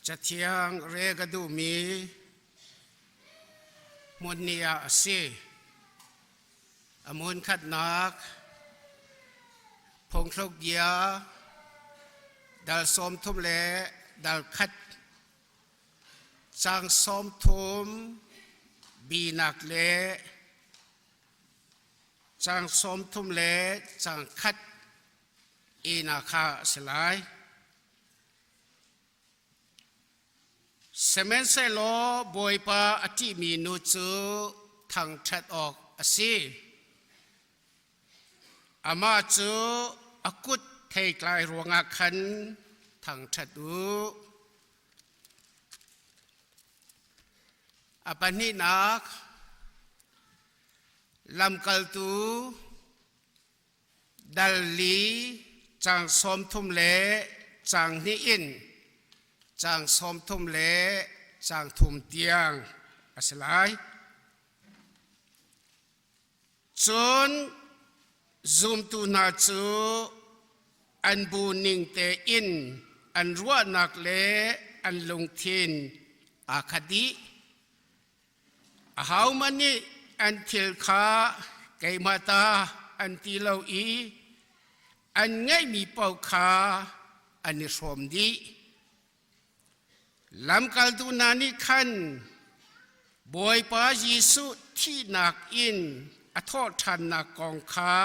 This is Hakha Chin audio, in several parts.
Cathiang re ka duhmi hmun ni ah a si. A hmun khatnak phungthluk bia dal 30 le dal khat cang 30 binak le cang 30 le cang khat ina kha a si lai. Sihmanhsehlaw Bawipa a ṭihmi nu cu thangṭhat awk a si. Amah cu a kut theitlai ruangah khan thangṭhat u. A pahnihnak, lamkaltu Dal li caang 30 le caang hnih in caang 30 le caang thum tiang a si lai. Cun zumtu hna cu an bu ning tein an ruahnak le an lungthin aa khat dih. Ahohmanh nih an thil kha keimah ta an ti lo i an ngeihmi paoh kha an i hrawm dih. Lamkaltu hna nih khan Bawipa Jesuh thihnak in a thawhṭhannak kong kha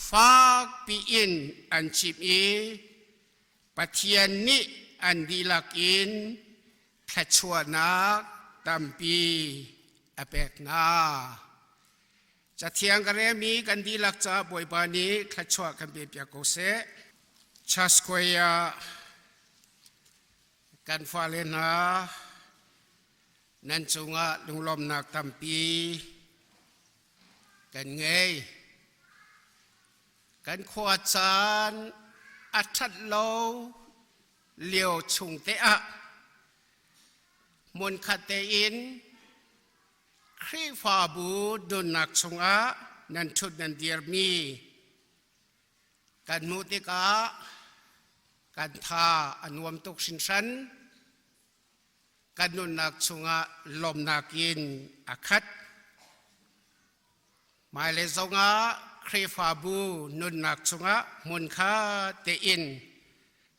fakpi in an chimh i Pathian nih an dihlak in thluachuahnak tampi a pek hna. Cathiang ka relmi kan dihlak caah Bawipa nih thluachuah kan pe piak ko seh. Chasquaya kan fale hna nan cungah lunglawmnak tampi kan ngei. Kan khua caan a ṭhat lo lio chung te ah hmunkhat tein Khrihfabu nunnak chungah nan ṭhut nan dirmi kan hmuh tikah kan tha a nuam tuk hringhran. Kan nunnak chungah lawmnak in a khat. Hmailei zongah Khrihfabu nunnak chungah hmunkha tein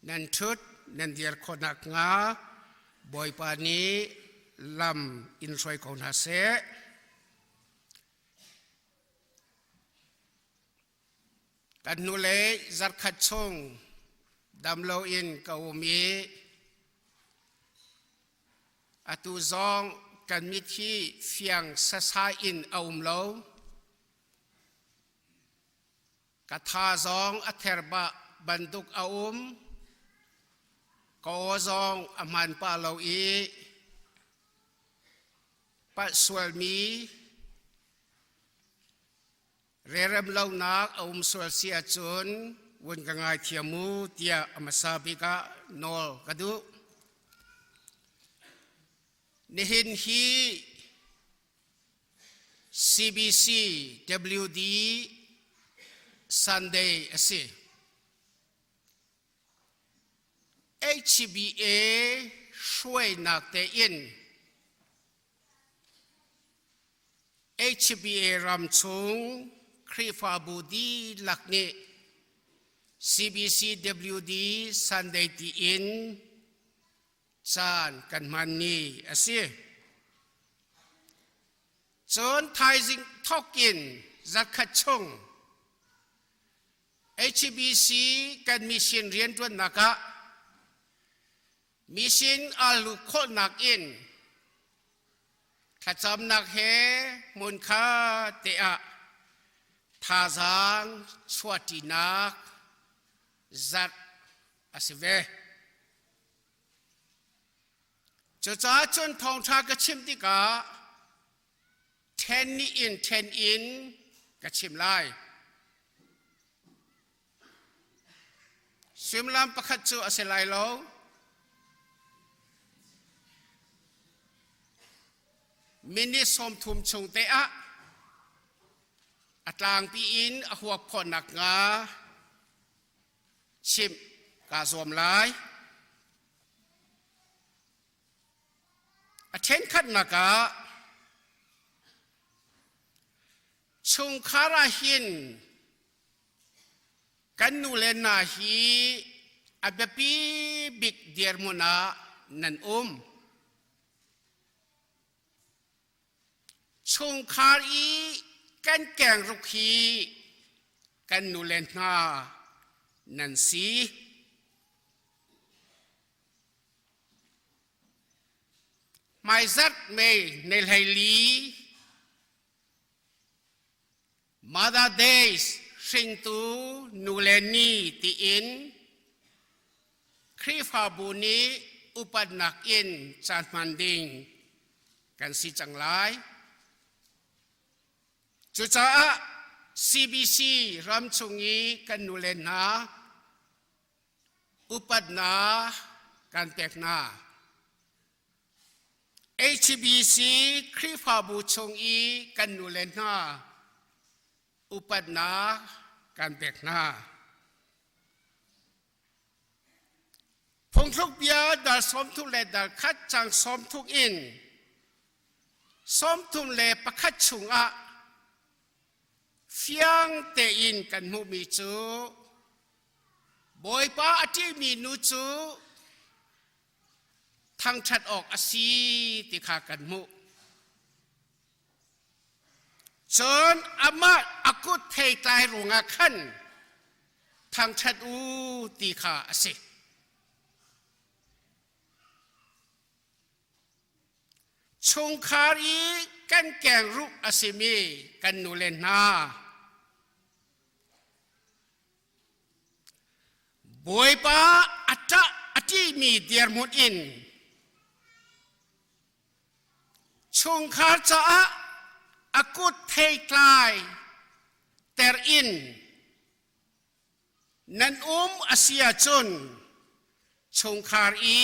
nan ṭhut nan dir khawh nakhnga Bawipa nih lam in hruai ko hna seh. Kan hnulei zarkhat chung dam loin ka um i Atu zong kan mit hi fiang sasai in a um lo. Ka tha zong a ther bah bantuk a um. Ka aw zong a hman pah lo i palh sualmi Relrem lonak a um sual si ahcun vun ka ngaithiam u tiah a hmasa bik ah nawl ka duh. Nihin hi CBC WD Sunday a si. HBA hruainak tein HBA ram chung Khrihfabu dihlak nih CBCWD Sunday tiin caan kan hmanmi a si. Cun thaizing thawkin zarkhat chung HBC kan mission rianṭuannak ah Mission aa khawhnak in thlacamnak he hmunkha te ah thazaang chuahṭinak zarh a si ve. Cucaah cun thawngṭha ka chim tikah ṭhen ni in ṭhen in ka chim lai. Suimilam pakhat cu a si lai lo. Minute 30 chung te ah a tlangpi in a huap khawh nakhnga chimh kaa zuam lai. ṭhenkhatnak ah chungkhar ah hin kan nu le hna hi a biapi bik dirhmun ah nan um. Chungkhar i kan kengruk hi kan nu le hna nan si. Hmaizarh May ni 14 Mother Days hringtu nu le ni tiin Khrihfabu nih upatnak in caan hman ding kan si cang lai. Cucaah CBC ram chung i kan nu le hna upatnak kan pek hna. HBC Khrihfabu chung i kan nu le hna upatnak kan pek hna. Phungthluk bia dal 30 le dal khat cang 30 in 31 chungah fiang tein kan hmuhmi cu Bawipa a ṭihmi nu cu thangṭhat awk a si ti kha kan hmuh. Cun amah a kut theitlai ruangah khan thangṭhat u ti kha a si. Chungkhar i kan kengruh a simi kan nule hna Bawipa a ṭah a ṭihmi dirhmun in chungkhar caah a kut theitlai ter in nan um a si ahcun chungkhar i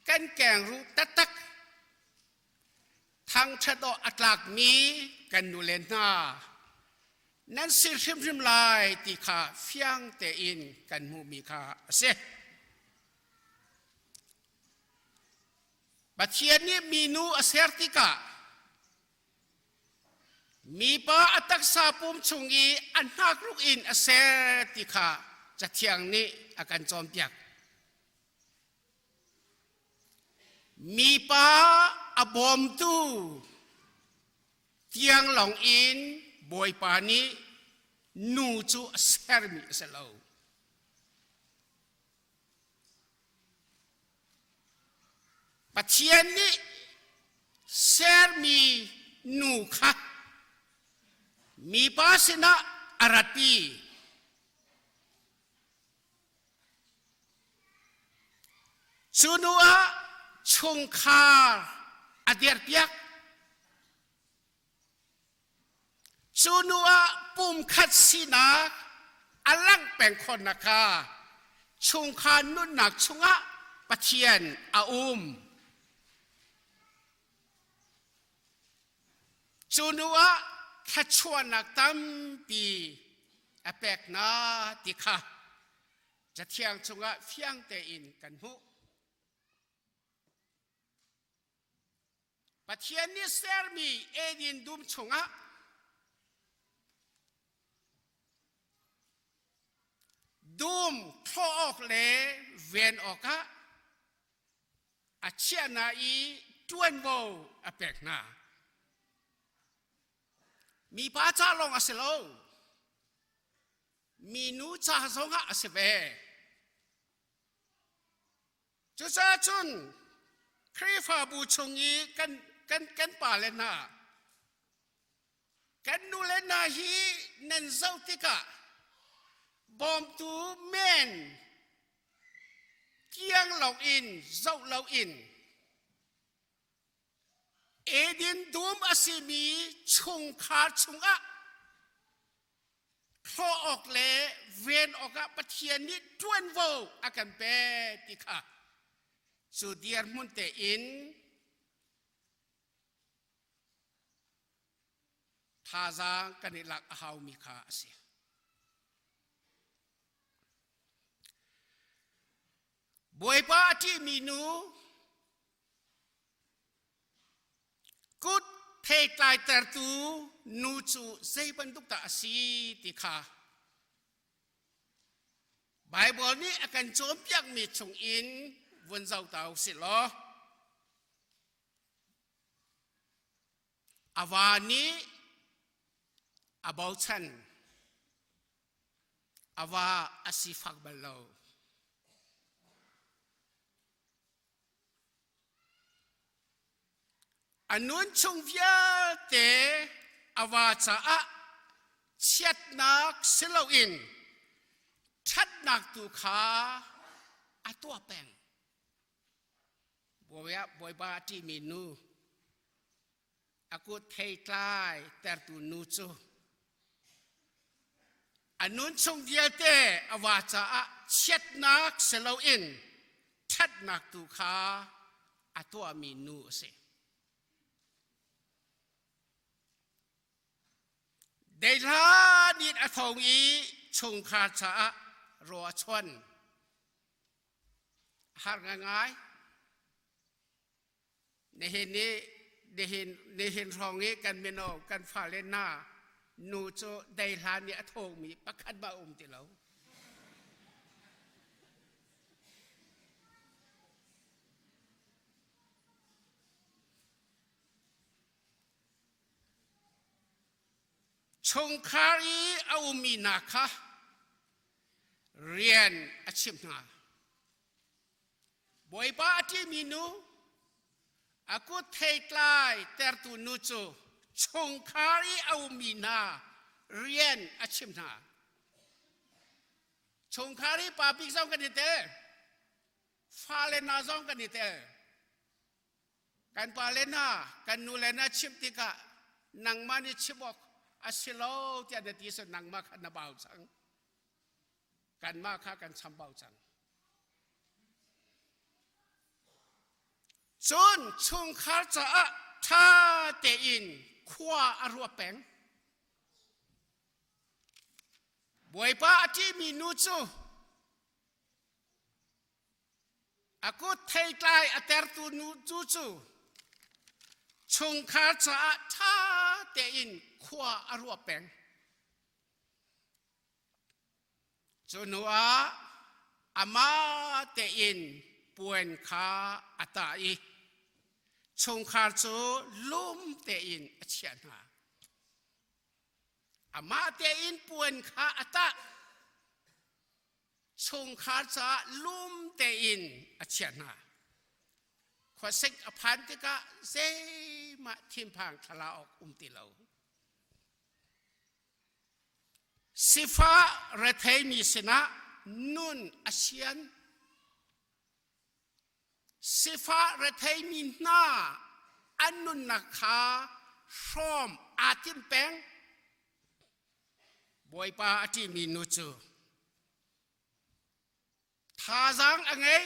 kan kengruh taktak thangṭhat awk a tlakmi kan nule hna nan si hrimhrim lai ti kha fiang tein kan hmuhmi kha a si. Pathian nih minu a ser tikah mipa a taksa pum chung i a hnakruk in a ser ti kha Cathiang nih a kan cawnpiak. Mipa a bawmtu tiang lawng in Bawipa nih nu cu a sermi a si lo. Pathian nih sermi nu kha mipa sinah a ratpi. Cu hnu ah chungkhar a dirpiak. Cu hnu ah pumkhat sinak a langh peng khawhnak kha chungkhar nunnak chungah Pathian a um. Cu hnu ah thluachuahnak tampi a pek hna ti kha Cathiang chungah fiang tein kan hmuh. Pathian nih sermi Eden dum chungah dum thlawh awk le ven awkah a chiah hna i ṭuanvo a pek hna. Mipa ca lawng a si lo. Minu ca zongah a si ve. Cucaah cun Khrihfabu chung i kan, kan, kan pale hna, kan nule hna hi nan zoh tikah bawmtu men kiang loin zoh loin Eden dum a simi chungkhar chungah thlawh awk le ven awkah Pathian nih ṭuanvo a kan pe ti kha cu dirhmun tein thazaang kan i lak a haumi kha a si. Bawipa a ṭihmi nu. Kut theitlaitertu nu cu zei bantuk dah a si ti kha Baibal nih a kan cawnpiakmi chungin vun zoh ta u sih law. A va nih a bochan. A va a sifak bal lo. A nun chung vialte a va caah chiatnak si loin ṭhatnak tu kha a tuah peng. Bawipa a ṭihmi nu, a kut theitlai tertu nu cu a nun chung vialte a va caah chiatnak si loin ṭhatnak tu kha a tuahmi nu a si. Deihlan in a thong i chungkhar caah raw a chuan. Har ngaingai. Nihin ni nihin nihin hrawng i kan mino kan fale hna nu cu deihlan i a thawngmi pakhat ba um ti lo. Chungkhar i a ummi hna kha rian a chimh hna. Bawipa a ṭihmi nu, a kut theitlai tertu nu cu chungkhar i a ummi hna rian a chimh hna. Chungkhar i pa bik zong kan i tel, fale hna zong kan i tel. Kan pale hna, kan nule hna chimh tikah nangmah nih chimh awk a si lo tiah na ti seh nangmah kha na bau cang. Kanmah kha kan chambau cang. Cun chungkhar caah ṭha tein khua a ruah peng. Bawipa a ṭihmi nu cu a kut theitlai a tertu nu cu cu chungkhar caah ṭha tein khua a ruah peng. Cu hnuah amah tein puan kha a tah i chungkhar cu lum tein a chiah hna. Amah tein puan kha a tah, chungkhar caah lum tein a chiah hna. Khuasik a phan tikah zeimah thinphang thla awk um ti lo. Sifah retheimi sinah nun a sian. Sifah retheimi hna an nunnak kha hrawm aa tim peng. Bawipa a ṭihmi nu cu thazaang a ngei,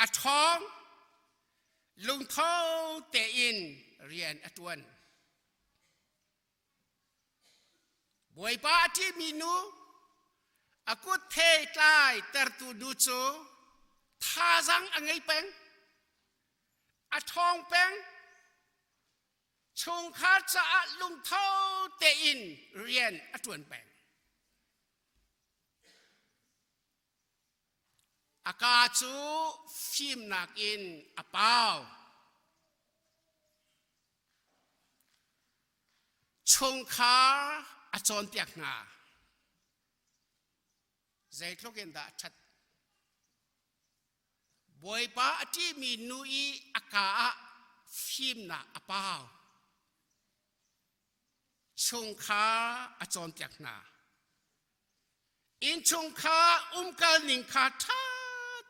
a ṭhawng, lungtho tein rian a ṭuan. Bawipa a ṭihmi nu, a kut theitlai tertu nu cu thazaang a ngei peng, a ṭhawng peng, chungkhar caah lungtho tein rian a ṭuan peng. A kaa cu fimnak in a pau. Chungkhar a cawnpiak hna. Zeitluk in dah a ṭhat. Bawipa a ṭihmi nu i a kaa ah fimnak a pau. Chungkhar a cawnpiak hna. Innchungkhar umkal ning kha ṭha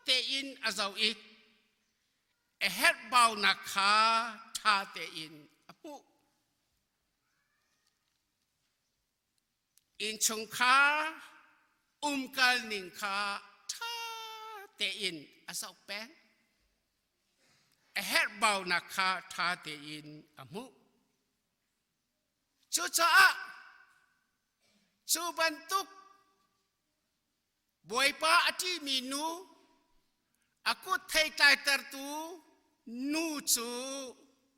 tein a zoh i a herhbaunak kha ṭha tein a hmuh. Innchungkhar umkal ning kha ṭha tein a zoh peng. A herhbaunak kha ṭha tein a hmuh. Cucaah cu bantuk Bawipa a ṭihmi nu, a kut theitlai tertu nu cu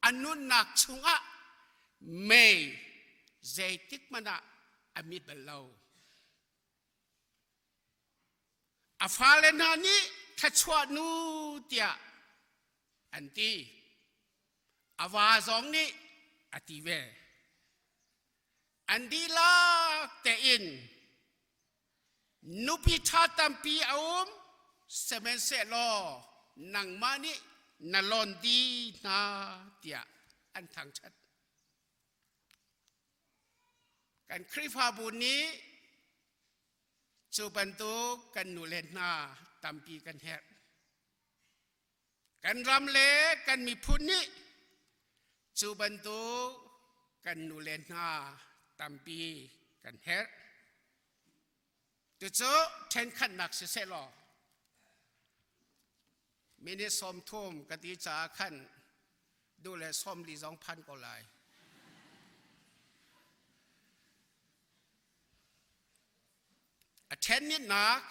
A nunnak chungah mei zeitik hmanh ah a mit bal lo. A fale hna nih thluachuah nu tiah an ti. A va zong nih a ti ve. An dihlak tein nupi ṭha tampi a um, sihmanhsehlaw nangmah nih na lawn dih hna tiah an thangṭhat. Kan Khrihfabu nih cu bantuk kan nule hna tampi kan herh. Kan ram le kan miphun nih cu bantuk kan nule hna tampi kan herh. Cucu ṭhenkhatnak siseh law minute 30 ka ti caah khan duh le 40 zong phan ko lai. A ṭhennak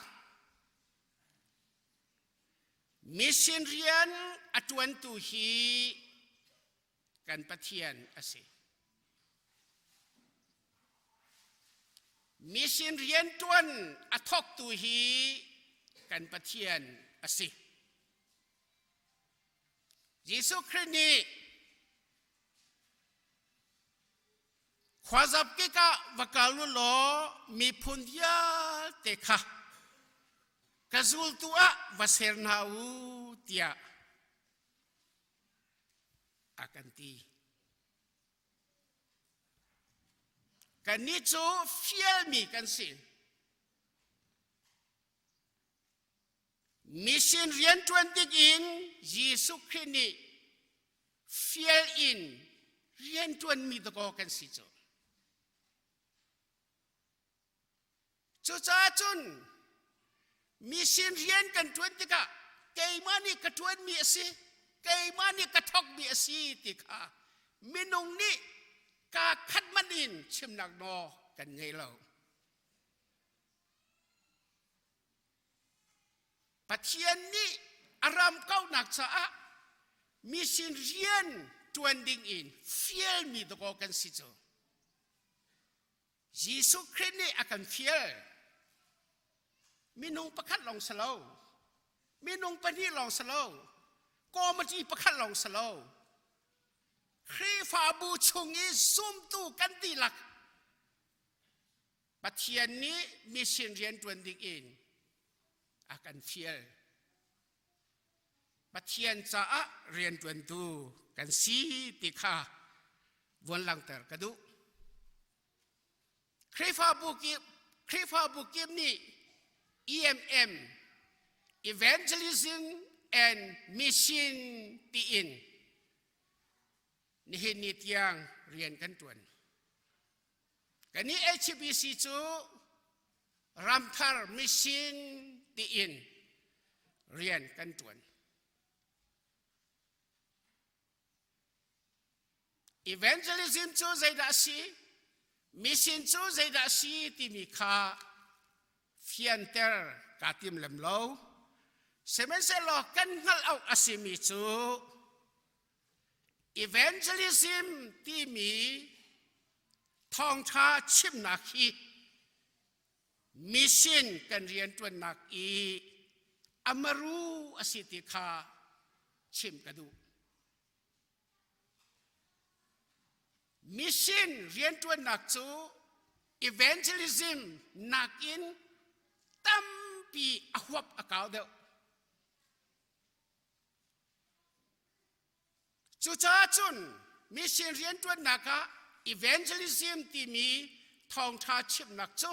mission rian a ṭuantu hi kan Pathian a si. Mission rianṭuan a thawktu hi kan Pathian a si. Jesuh Khrih nih khuazap kik ah va kal u law miphun vialte kha ka zultu ah va ser hna u tiah a kan ti. Kannih cu fialmi kan si. Mission rianṭuan tik in Jesuh Khrih nih fial in rianṭuanmi dakaw kan si cu. Cucaah cun mission rian kan ṭuan tikah keimah nih ka ṭuanmi a si, keimah nih ka thawkmi a si ti kha minung nih kaa khat manh in chimnak nawl kan ngei lo. Pathian nih a ram kauhnak caah mission rian ṭuan ding in fialmi dakaw kan si cu. Jesuh Khrih nih a kan fial. Minung pakhat lawng si lo. Minung pahnih lawng si lo. Committee pakhat lawng si lo. Khrihfabu chung i zumtu kan dihlak Pathian nih mission rian ṭuan ding in a kan fial. Pathian caah rianṭuantu kan si ti kha von langhter ka duh. Khrihfabu kip, Khrihfabu kip nih EMM Evangelism and Mission tiin nihin ni tiang rian kan ṭuan. Kannih HBC cu ramthar mission tiin rian kan ṭuan. Evangelism cu zeidah a si? Mission cu zeidah a si timi kha fianter kaa tim lem lo. Sihmanhsehlaw kan hngalh awk a simi cu Evangelism timi thawngṭha chimnak hi mission kan rianṭuannak i amaru a si ti kha chim ka duh. Mission rianṭuannak cu evangelism nakin tampi a huap a kau deuh. Cucaah cun mission rianṭuannak ah evangelism timi thawngṭha chimnak cu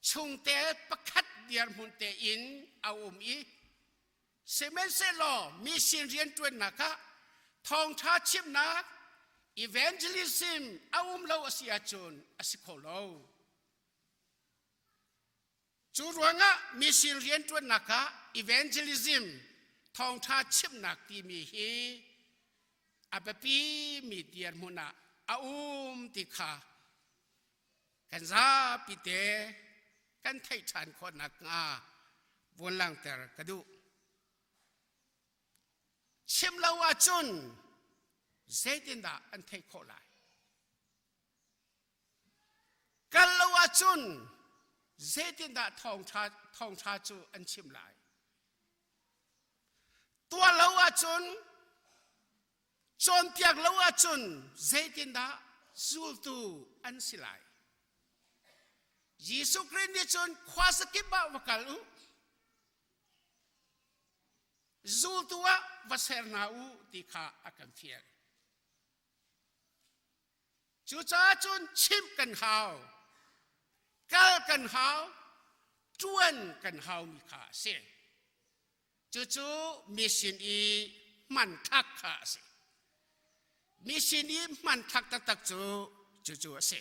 chungtel pakhat dirhmun tein a um i sihmanhsehlaw mission rianṭuannak ah thawngṭha chimnak evangelism a um lo a si ahcun a si kho lo. Cu ruangah mission rianṭuannak ah evangelism thawngṭha chimnak timi hi a biapimi dirhmun ah a um ti kha kan zapi te kan theih ṭhan khawh nakhnga vun langhter ka duh. Chim lo ahcun. Zeitindah an theih khawh lai? Kal lo ahcun zeitindah thawngṭha thawngṭha cu an chim lai? Tuah lo ahcun cawnpiak lo ahcun zeitindah zultu an si lai? Jesuh Khrih nih cun khua zakip ah va kal u, zultu ah va ser hna u ti kha a kan fial. Cucaah cun chimh kan hau, kal kan hau, ṭuan kan haumi kha a si. Cucu mi sin i hmanthlak kha a si. Mi sin i hmanthlak taktak cu cucu a si.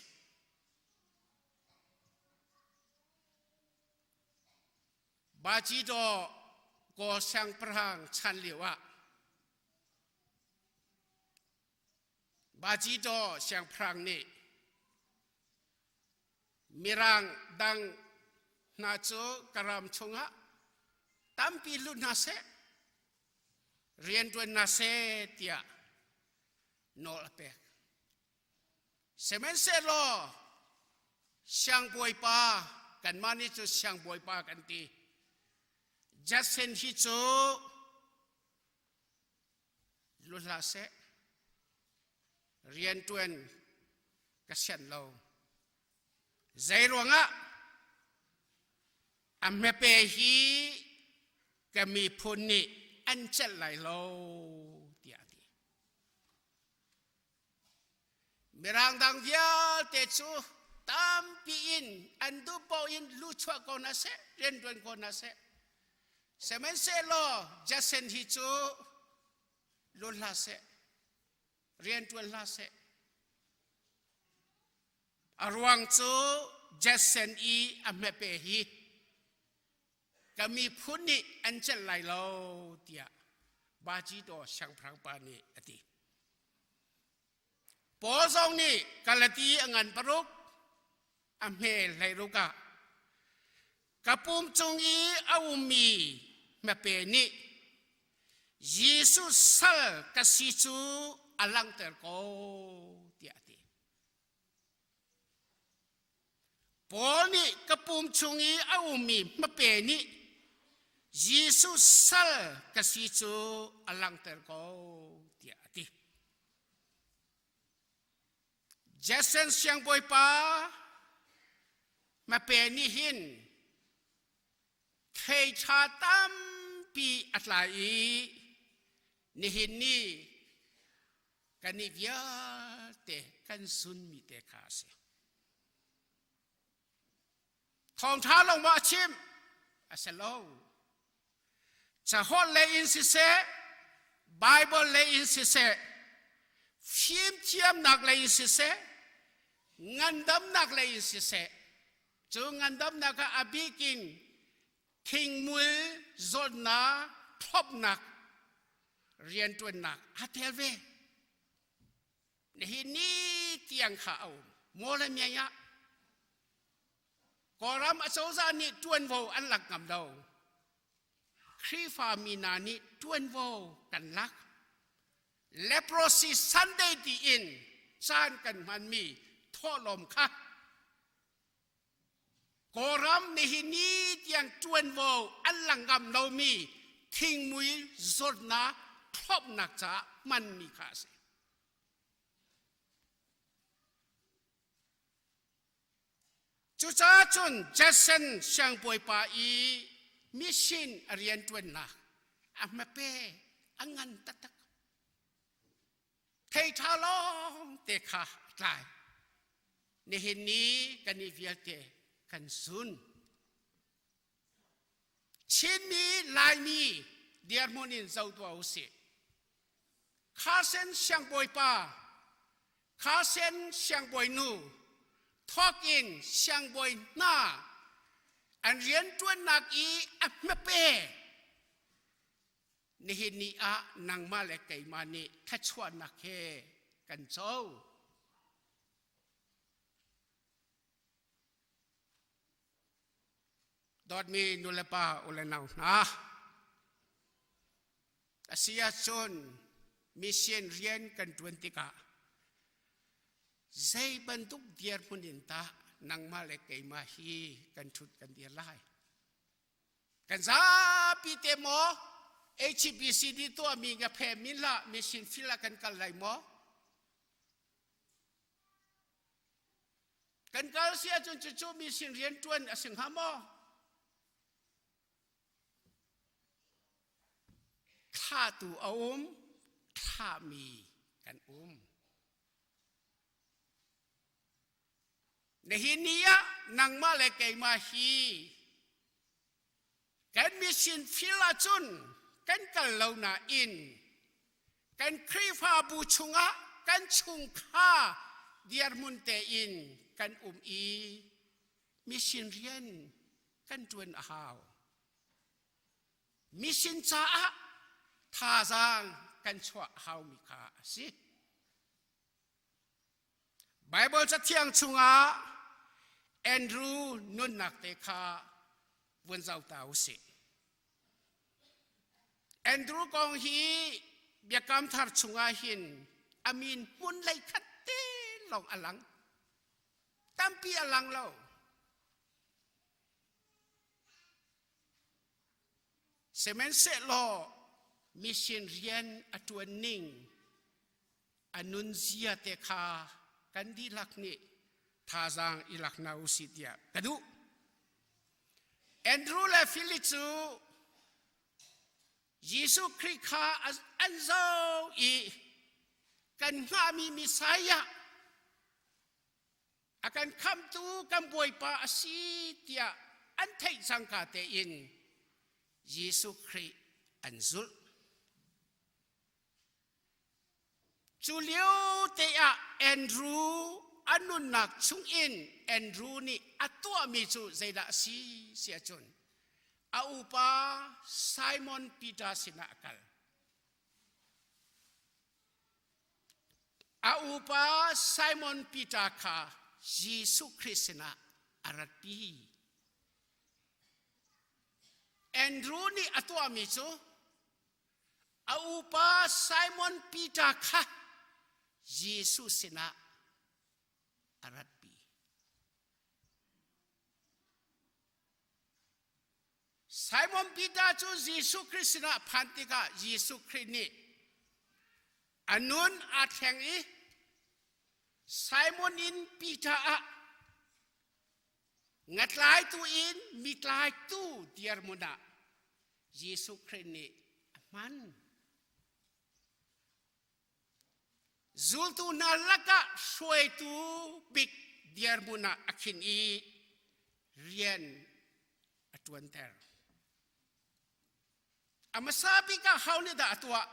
Bacidaw Kawl siangpahrang chan lio ah Bacidaw siangpahrang nih Mirang dang hna cu ka ram chungah tampi lut hna seh, rianṭuan hna seh tiah nawl a pek. Sihmanhsehlaw siangbawipa kanmah nih cu siangbawipa kan ti. Judson hi cu lut hlah seh, rianṭuan ka sianh lo. Zei ruangah a hmepe hi ka miphun nih an celh lai lo tiah a ti. Mirang dang vialte cu tampi in an duh paoh in luchuah ko hna seh, rianṭuan ko hna seh. Sihmanhsehlaw Jason hi cu lut hlah seh, rianṭuan hlah seh. A ruang cu Jason i a hmepe hi ka miphun nih an celh lai lo tiah Bacidaw siangpahrang pa nih a ti. Paul zong nih Galati a ngan paruk a hme hleiruk ah ka pum cung i a ummi hmape nih Jesuh sal ka si cu a langhter ko tiah a ti. Paul nih ka pum chung i a ummi hmape nih Jesuh sal ka si cu a langhter ko tiah a ti. Jason siangbawipa hmape nih hin thei ṭha tampi a tlai i nihin ni kan i vialte kan sunmi te kha a si. Thawngṭha lawng maw a chim? A si lo. Caholh lei in siseh, Bible lei in siseh, fimthiamnak lei in siseh, ngandamnak lei in siseh, cu ngandamnak ah a bik in thingmul zawtnak thlopnak rianṭuannak aa tel ve. Nihin ni tiang kha a um. Mawlamyai ah Kawlram acozah nih ṭuanvo an lak ngam lo. Khrihfa mi hna nih ṭuanvo kan lak. Leprosy Sunday tiin caan kan hmanmi thawhlawm kha Kawlram nihin ni tiang ṭuanvo an la ngam lomi thingmui zawtnak thlopnak caah hmanmi kha a si. Cucaah cun Jason siangbawipa i mission a rianṭuannak a hmape a ngan taktak. Thei ṭha lawng te kha a tlai. Nihin ni kan i vialte kan sun. Chinmi Laimi dirhmun in zoh tuah u sih. Khasen siangbawipa, Khasen siangbawinu, thawk in siangbawi hna an rianṭuannak i a hmape nihin ni ah nangmah le keimah nih thluachuahnak he kan co. Dawtmi nulepa u le nau hna, a si ahcun. Mission rian kan ṭuan tikah zei bantuk dirhmun in tah nangmah le keimah hi kan ṭhut kan dir lai? Kan zapi te maw HBCD tuahmi nga phe min hlah mission field ah kan kal lai maw? Kan kal si ahcun cucu mission rian ṭuan a si hnga maw? Thlahtu a um, thlahmi kan um. Nihin ni ah nangmah le keimah hi kan mission field ahcun kan kal lo nain kan Khrihfabu chungah kan chungkhar dirhmun tein kan um i mission rian kan ṭuan a hau. Mission caah thazaang kan chuah a haumi kha a si. Baibal Cathiang chungah Andrew nunnak te kha vun zoh ta u sih. Andrew kong hi Biakam Thar chungah hin a min hmun lei khat te lawng a lang. Tampi a lang lo. Sihmanhsehlaw mission rian a ṭuan ning a nunzia te kha kan dihlak nih thazaang i lak hna u sih tiah ka duh. Andrew le Philip cu Jesuh Khrih kha an zoh i kan hngahmi Messiah a kan khamtu kan Bawipa a si tiah an theih cangka tein Jesuh Khrih an zulh. Cu lio te ah Andrew a nunnak chungin Andrew nih a tuahmi cu zeidah a si si ahcun a upa Simon Peter sinah a kal. A upa Simon Peter kha Jesuh Khrih sinah a ratpi. Andrew nih a tuahmi cu a upa Simon Peter kha Jesuh sinah a ratpi. Simon Peter cu Jesuh Khrih sinah phan tikah Jesuh Khrih nih a nun aa thleng i Simon in Peter ah ngatlaitu in mitlaitu dirhmun ah Jesuh Khrih nih a hman. Zultu hna lakah hruaitu bik dirhmun ah a khin i rian a ṭuanter. A hmasa bik ah ho nih dah a tuah?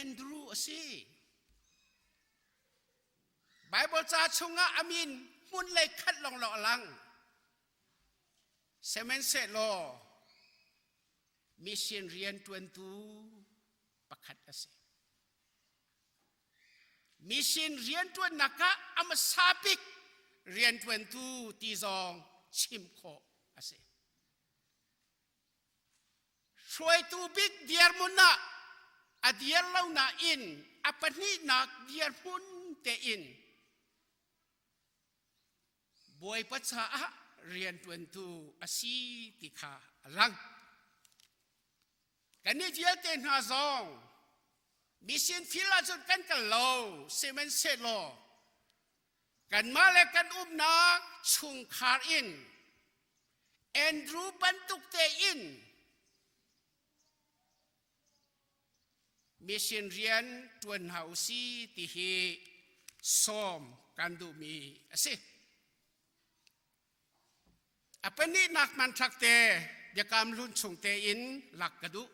Andrew a si. Baibal ca chungah a min hmun lei khat lawnglawng a lang. Sihmanhsehlaw mission rianṭuantu pakhat a si. Mission rianṭuannak ah a hmasa bik rianṭuantu ti zong chim khawh a si. Hruaitu bik dirhmun ah a dir lo nain a pahnihnak dirhmun tein Bawipa caah rianṭuantu a si ti kha a lang. Kannih vialte hna zong mission field ahcun kan kal lo, sihmanhsehlaw kanmah le kan umnak chungkhar in Andrew bantuk tein mission rian ṭuan hna u si ti hi sawm kan duhmi a si. A pahnihnak hmanthlak te biakam hlun chung tein lak ka duh.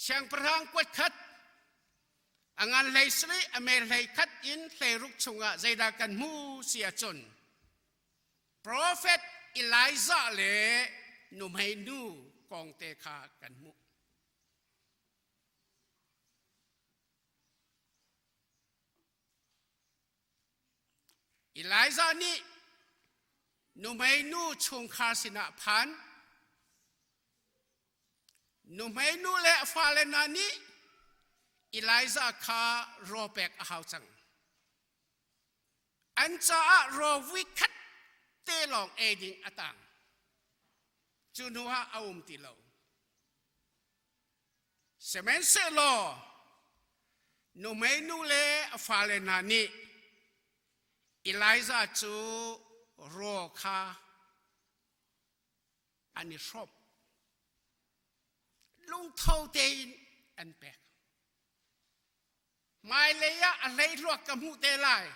Siangpahrang kuat khat a ngan hlei sarih a mel hlei khat in hleiruk chungah zeidah kan hmu si ahcun Profet Elijah le nuhmei nu kong te kha kan hmuh. Elijah nih nuhmei nu chungkhar sinah phan. Nuhmei nu le a fale hna nih Elijah kha raw pek a hau cang. An caah raw vui khat te lawng ei ding a tang. Cu hnu ah a um ti lo. Sihmanhsehlaw nuhmei nu le a fale hna nih Elijah cu raw kha an i hrawmh. Lungtho tein an pek. Hmailei ah a hleihluak ka hmuh te lai.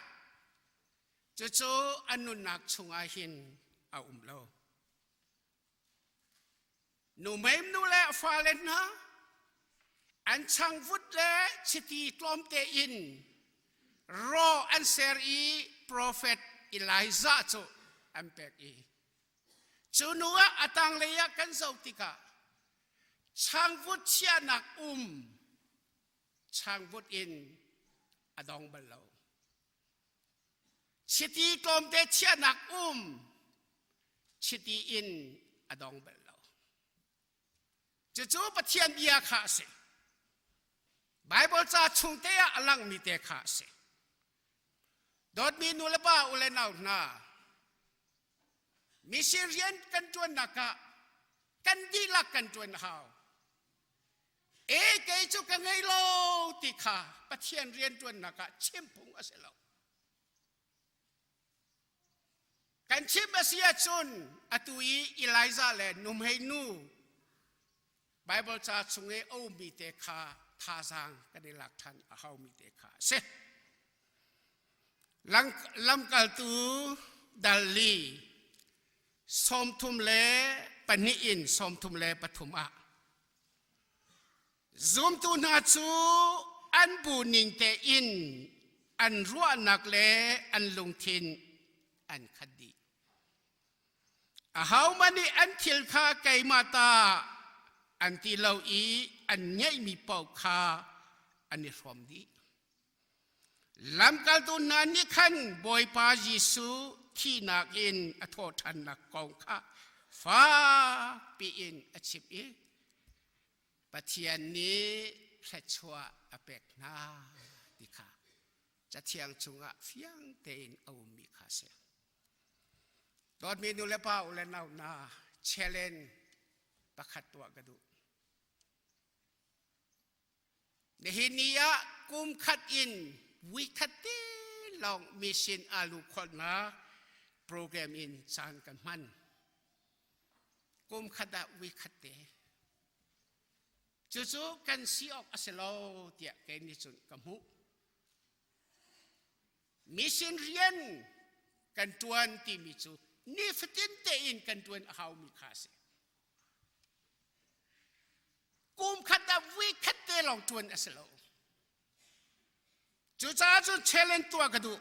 Cucu an nunnak chungah hin a um lo. Nuhmei nu le fale hna an changvut le chiti tlawmte in raw an ser i profet Elijah cu an pek i cu nu ah a tanglei ah kan zoh tikah changvut chiahnak um changvut in a dong bal lo. Chiti tlawmte chiahnak um chiti in a dong bal lo. Cucu Pathian bia kha a si. Bible ca chung te ah a langmi te kha a si. Dawtmi nu le pa u le nau hna, mission rian kan ṭuannak ah kan dihlak kan ṭuan a hau. E kei cu ka ngei lo ti kha Pathian rianṭuannak ah chim phung a si lo. Kan chim a si ahcun atu i Elijah le nuhmei nu Bible ca chung i a ummi te kha thazaang kan i lak ṭhan a haumi te kha a si. Lamkaltu dal li 32 in 33 ah zumtu hna cu an bu ning tein an ruahnak le an lungthin an khat dih. Ahohmanh nih an thil kha keimah ta an ti lo i an ngeihmi paoh kha an i hrawm dih. Lamkaltu hna nih khan Bawipa Jesuh thihnak in a thawhṭhannak kong kha fakpi in a chimh i Pathian nih thluachuah a pek hna ti kha Cathiang chungah fiang tein a ummi kha a si. Dawtmi nu le pa u le nau hna challenge pakhat tuah ka duh. Nihin ni ah kum khat in week khat te lawng mission alu kholhnak program in caan kan hman. Kum khat ah week khat te. Cucu kan si awk a si lo tiah kei nih cun ka hmuh. Mission rian kan ṭuan timi cu nifatin tein kan ṭuan a haumi kha a si. Kum khat ah vui khat te lawng ṭuan a si lo. Cucaah cun challenge tuah ka duh.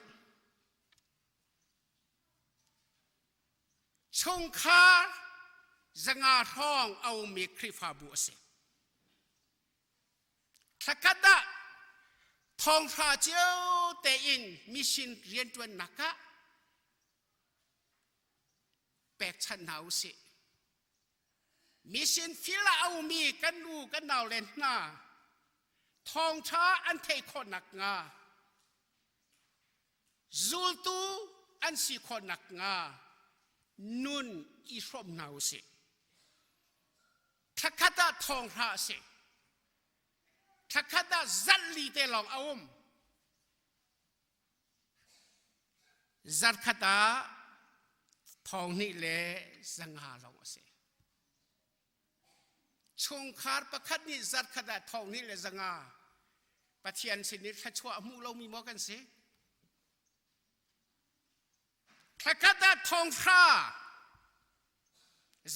Chungkhar 500 hrawng a ummi Khrihfabu a si. Thlakhat ah thonghra cio tein mission rianṭuannak ah pekchanh hna u sih. Mission field ah a ummi kan nu kan nau le hna thawngṭha an theih khawh nakhnga zultu an si khawh nakhnga nun i hrawm hna u sih. Thlakhat ah thawngṭha a si. Thlakhat ah zarh li te lawng a um. Zarkhat ah 2300 lawng a si. Chungkhar pakhat nih zarkhat ah 2300 Pathian sin i thluachuah a hmuh lomi maw kan si? Thlakhat ah 1000,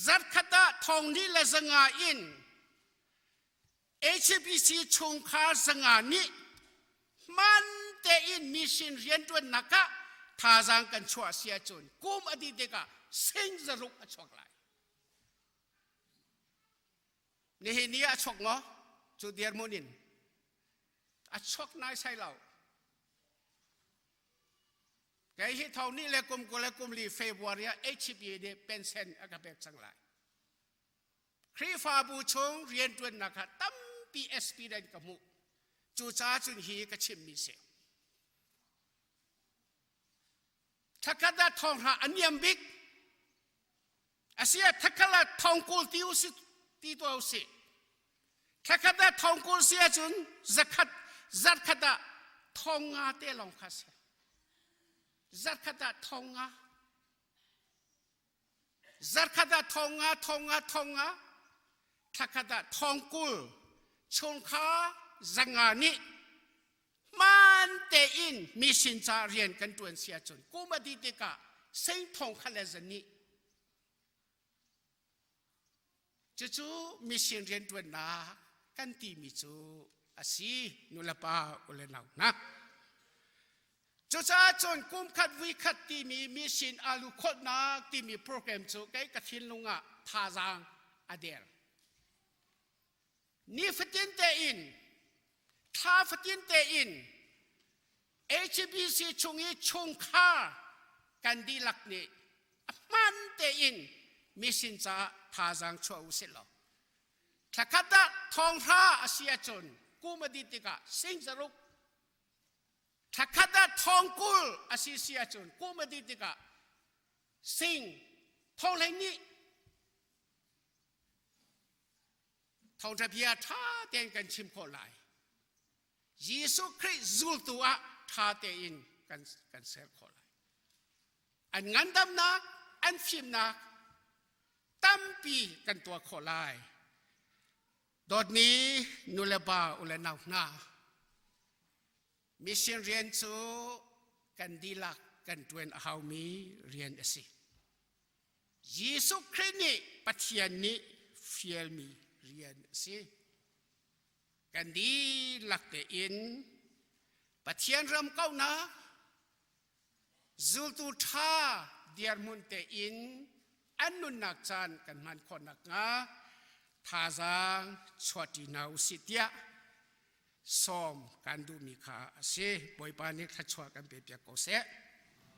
zarkhat ah 2500 in HBC chungkhar 500 nih hman tein mission rianṭuannak ah thazaang kan chuah si ahcun kum a dih tikah 600 a chuak lai. Nihin ni ah a chuak maw? Cu dirhmun in a chuak naisai lo. Kei hi tho ni le kum 24 February ah HB nih pension a ka pek cang lai. Khrihfabu chung rianṭuannak ah tampi experience ka hmuh. Cucaah cun hi ka chimmi si. Thakhat ah thonghra a niam bik. Asia thakhat ah thongkul ti usih ti tuah usih. Thakhat ah thongkul si ahcun zakhat zarkhat ah thonga te lawng kha si. Zarkhat ah thonga. Zarkhat ah thonga thonga thonga. Thakhat ah thongkul chungkhar zanga nih hmaan tein mi sin ca rian kan ṭuan si ahcun kum a dih tikah seng thong khat le zan nih cucu mission rianṭuannak kan timi cu a si nulepa ule nau hna. Cucaah cun kum khat vui khat timi mission alu kholhnak timi program cu kei ka thinlung ah thazaang a der. Nifatin tein, thla fatin tein HBC chung i chungkhar kan dihlak nih a hmaan tein mission caah thazaang chuah u sih law thlakhat ah thonghra a si ahcun kum a dih tikah sing zaruk thlakhat ah thongkul a si si ahcun kum a dih tikah sing thonghlei nih Thawngṭha bia ṭha tein kan chim khawh lai. Jesuh Khrih zultu ah ṭha tein kan, kan ser khawh lai. An ngandamnak, an fimnak tampi kan tuah khawh lai. Dawtmi nu le pa u le nau hna, mission rian cu kan dihlak kan ṭuan a haumi rian a si. Jesuh Khrih nih Pathian nih fialmi rian a si. Kan dihlak tein Pathian ram kauhnak zultu ṭha dirhmun tein an nunnak caan kan hman khawh nakhnga thazaang chuahṭi hna usih tiah sawm kan duhmi kha a si. Bawipa nih thluachuah kan pe piak ko seh.